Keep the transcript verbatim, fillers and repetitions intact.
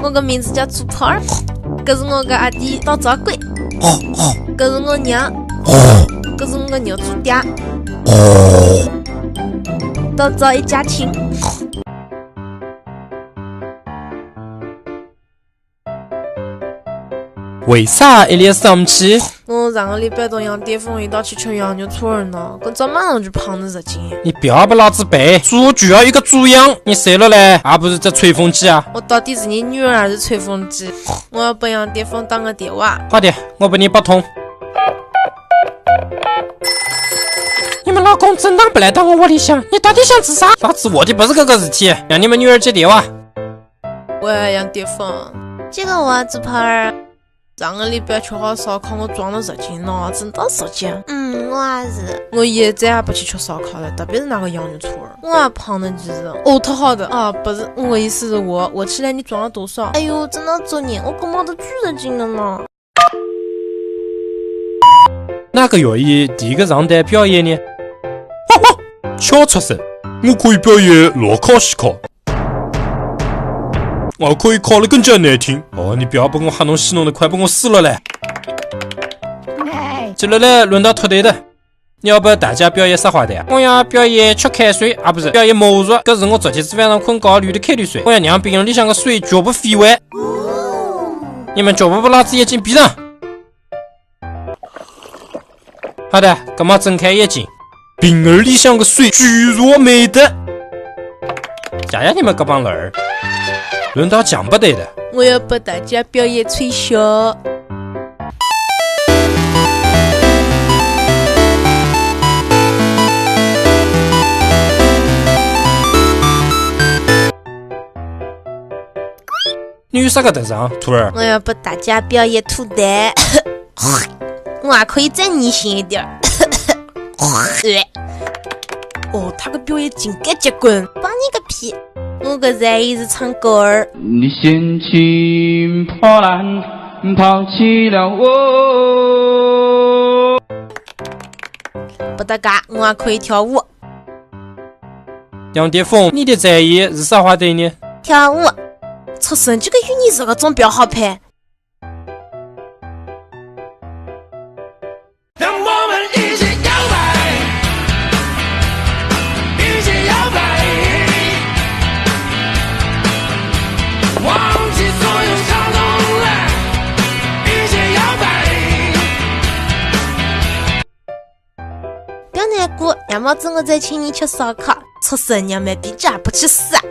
我个名字叫猪泡儿，搿是我个阿弟刀扎鬼，搿是我娘，搿是我个肉猪爹，刀扎一家亲。为啥一脸丧气？我上个礼拜同杨巅峰一道去吃羊肉串儿呢，今朝马上就胖了十斤。你不要拨老子背，猪就要一个猪样，你瘦了嘞，还不是这吹风机啊？我到底是你女儿还是吹风机？我要拨杨巅峰打个电话。快点，我拨你拨通。你们老公正当不来到我屋里向，你到底想做啥？老子我的不是这个事体，让你们女儿接电话。喂，杨巅峰。这个我猪泡儿。上个礼拜吃好烧烤，我壮了十斤呢，真的十斤。嗯，我也是。我也再也不去吃烧烤了，特别是那个羊肉串儿，我也胖了几十。哦，太好的啊，不是，我意思是我，我吃了你壮了多少？哎呦，真的作孽，我感冒得几十斤了呢。哪个愿意第一个上台表演呢？哈哈，小畜生，我可以表演乱考西考。 我可以考得更加难听。哦，你不要拨我吓侬死，侬得快拨我死了嘞！接下来轮到秃头的，你要拨大家表演啥花样啊？我要表演吃开水，啊，不是，表演魔术，搿是我昨天子晚上困觉流的开头水。我要让冰箱里向的水全部飞完。你们全部把老子眼睛闭上！ 好的，搿么睁开眼睛，瓶儿里向的水居然没得。谢谢你们搿帮人儿，轮到强不得的。我要拨大家表演吹箫。 你有啥个特长，兔儿？我要拨大家表演吐痰。我还可以再逆行一点儿。哦，他个表演竟然结棍，帮你个屁！我个才艺是唱歌儿。你掀起波澜，抛弃了我。不搭嘎，我还可以跳舞。 杨巅峰，你的才艺是啥花样呢？跳舞。畜生，这个与你这个钟表好配。让我们一起摇摆，一起摇摆，忘记所有伤痛了，一起摇摆。 不要难过，夜猫子我再请你吃烧烤，畜生，娘们逼着还不去死啊！